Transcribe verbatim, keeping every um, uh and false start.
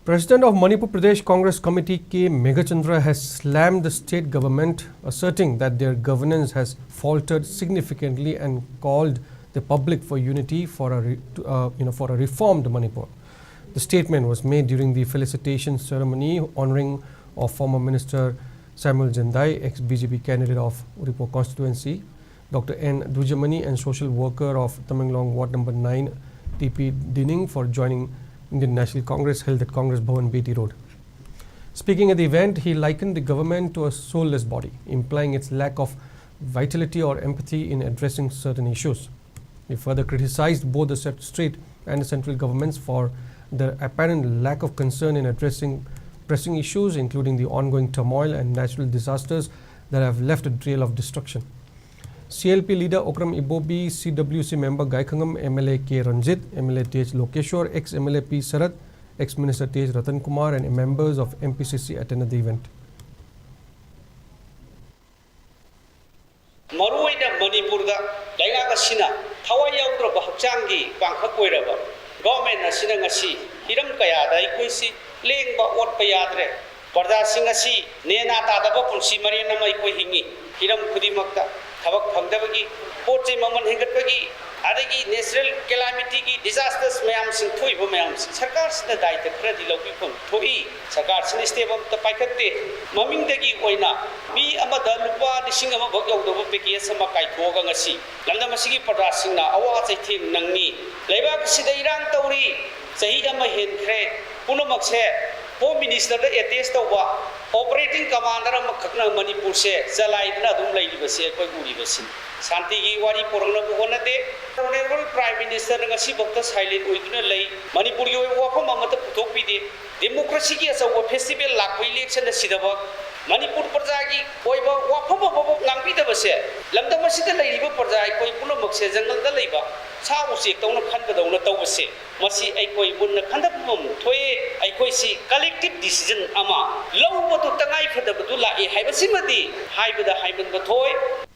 President of Manipur Pradesh Congress Committee K Meghachandra has slammed the state government, asserting that their governance has faltered significantly and called the public for unity for a re- to, uh, you know, for a reformed Manipur. The statement was made during the felicitation ceremony honoring of former Minister Samuel Jindal, ex-B J P candidate of Uripur constituency, Doctor N Dujamani, and social worker of Tamenglong Ward number nine, T P Dining, for joining Indian National Congress, held at Congress Bhawan, Beti Road. Speaking at the event, he likened the government to a soulless body, implying its lack of vitality or empathy in addressing certain issues. He further criticized both the state and the central governments for their apparent lack of concern in addressing pressing issues, including the ongoing turmoil and natural disasters that have left a trail of destruction. C L P leader Okram Ibobi, C W C member Gaikhangam, M L A K Ranjit, M L A T H Lokeshwar, ex-M L A P Sarath, ex-Minister T H Ratan Kumar, and members of M P C C attended the event. ꯃꯔꯨꯑꯣꯏꯅ ꯃꯅꯤꯄꯨꯔꯗ ꯂꯩꯉꯥꯛ ꯑꯁꯤꯅ ꯊꯋꯥꯏ ꯌꯥꯎꯗ꯭ꯔꯕ ꯍꯛꯆꯥꯡꯒꯤ ꯄꯥꯡꯈꯛ ꯑꯣꯏꯔꯕ government ꯑꯁꯤꯅ ꯉꯁꯤ ꯍꯤꯔꯝ ꯀꯌꯥꯗ ꯑꯩꯈꯣꯏꯁꯤ ꯂꯦꯡꯕ ꯑꯣꯠꯄ ꯌꯥꯗ꯭ꯔꯦ꯫ ꯄ꯭ꯔꯖꯥꯁꯤꯡ ꯑꯁꯤ ꯅꯦꯅꯥ ꯇꯥꯗꯕ ꯄꯨꯟꯁꯤ ꯃꯔꯦꯟ ꯑꯃ ꯑꯩꯈꯣꯏ ꯍꯤꯡꯉꯤ꯫ ꯍꯤꯔꯝ ꯈꯨꯗꯤꯡꯃꯛꯇ ꯊꯕꯛ ꯐꯪꯗꯕꯒꯤ, ꯄꯣꯠ ꯆꯩ ꯃꯃꯜ ꯍꯦꯟꯒꯠꯄꯒꯤ, ꯑꯗꯒꯤ natural calamityꯒꯤ disasters ꯃꯌꯥꯝꯁꯤꯡ ꯊꯣꯛꯏꯕ ꯃꯌꯥꯝꯁꯤ ꯁꯔꯀꯥꯔꯁꯤꯅ ꯗꯥꯏꯇ ꯈꯔꯗꯤ ꯂꯧꯕꯤꯐꯝ ꯊꯣꯛꯏ꯫ ꯁꯔꯀꯥꯔꯁꯤꯅ step ꯑꯃꯠꯇ ꯄꯥꯏꯈꯠꯇꯦ꯫ ꯃꯃꯤꯡꯗꯒꯤ ꯑꯣꯏꯅ ꯃꯤ ꯑꯃꯗ ꯂꯨꯄꯥ ꯂꯤꯁꯤꯡ ꯑꯃꯐꯥꯎ ꯌꯧꯗꯕ package ꯑꯃ ꯀꯥꯏꯊꯣꯛꯑꯒ ꯉꯁꯤ ꯂꯝꯗꯝ ꯑꯁꯤꯒꯤ ꯄ꯭ꯔꯖꯥꯁꯤꯡꯅ ꯑꯋꯥ ꯆꯩꯊꯦꯡ ꯅꯪꯉꯤ꯫ ꯂꯩꯕꯥꯛ ꯑꯁꯤꯗ ꯏꯔꯥꯡ ꯇꯧꯔꯤ꯫ ꯆꯍꯤ ꯑꯃ ꯍꯦꯟꯈ꯭ꯔꯦ꯫ ꯄꯨꯝꯅꯃꯛꯁꯦ Home Ministerꯗ attach ꯇꯧꯕ operating commander ꯑꯃꯈꯛꯅ ꯃꯅꯤꯄꯨꯔꯁꯦ ꯆꯂꯥꯏꯗꯨꯅ ꯑꯗꯨꯝ ꯂꯩꯔꯤꯕꯁꯦ ꯑꯩꯈꯣꯏ ꯎꯔꯤꯕꯁꯤꯅꯤ꯫ ꯁꯥꯟꯇꯤꯒꯤ ꯋꯥꯔꯤ ꯄꯨꯔꯛꯅꯕ ꯍꯣꯠꯅꯗꯦ꯫ Honourable Prime Ministerꯅ ꯉꯁꯤꯐꯥꯎꯗ silent ꯑꯣꯏꯗꯨꯅ ꯂꯩ꯫ ꯃꯅꯤꯄꯨꯔꯒꯤ ꯑꯣꯏꯕ ꯋꯥꯐꯝ ꯑꯃꯠꯇ ꯄꯨꯊꯣꯛꯄꯤꯗꯦ꯫ Democracyꯒꯤ ꯑꯆꯧꯕ festival ꯂꯥꯛꯄ election ꯑꯁꯤꯗꯐꯥꯎ ꯃꯅꯤꯄꯨꯔ ꯄ꯭ꯔꯖꯥꯒꯤ ꯑꯣꯏꯕ ꯋꯥꯐꯝ ꯑꯃꯐꯥꯎ ꯉꯥꯡꯕꯤꯗꯕꯁꯦ, ꯂꯝꯗꯝ ꯑꯁꯤꯗ ꯂꯩꯔꯤꯕ ꯄ꯭ꯔꯖꯥ ꯑꯩꯈꯣꯏ ꯄꯨꯝꯅꯃꯛꯁꯦ, ꯖꯪꯒꯜꯗ ꯂꯩꯕ ꯁꯥ ꯎꯆꯦꯛꯇꯧꯅ ꯈꯟꯕꯗꯧꯅ ꯇꯧꯕꯁꯦ, ꯃꯁꯤ ꯑꯩꯈꯣꯏ ꯃꯨꯟꯅ ꯈꯟꯊꯕ ꯑꯃ ꯊꯣꯛꯑꯦ꯫ ꯑꯩꯈꯣꯏꯁꯤ collective decision ꯑꯃ ꯂꯧꯕꯗꯨ ꯇꯉꯥꯏ ꯐꯗꯕꯗꯨ ꯂꯥꯛꯑꯦ ꯍꯥꯏꯕꯁꯤꯃꯗꯤ ꯍꯥꯏꯕꯗ ꯍꯥꯏꯃꯟꯕ ꯊꯣꯛꯑꯣꯏ꯫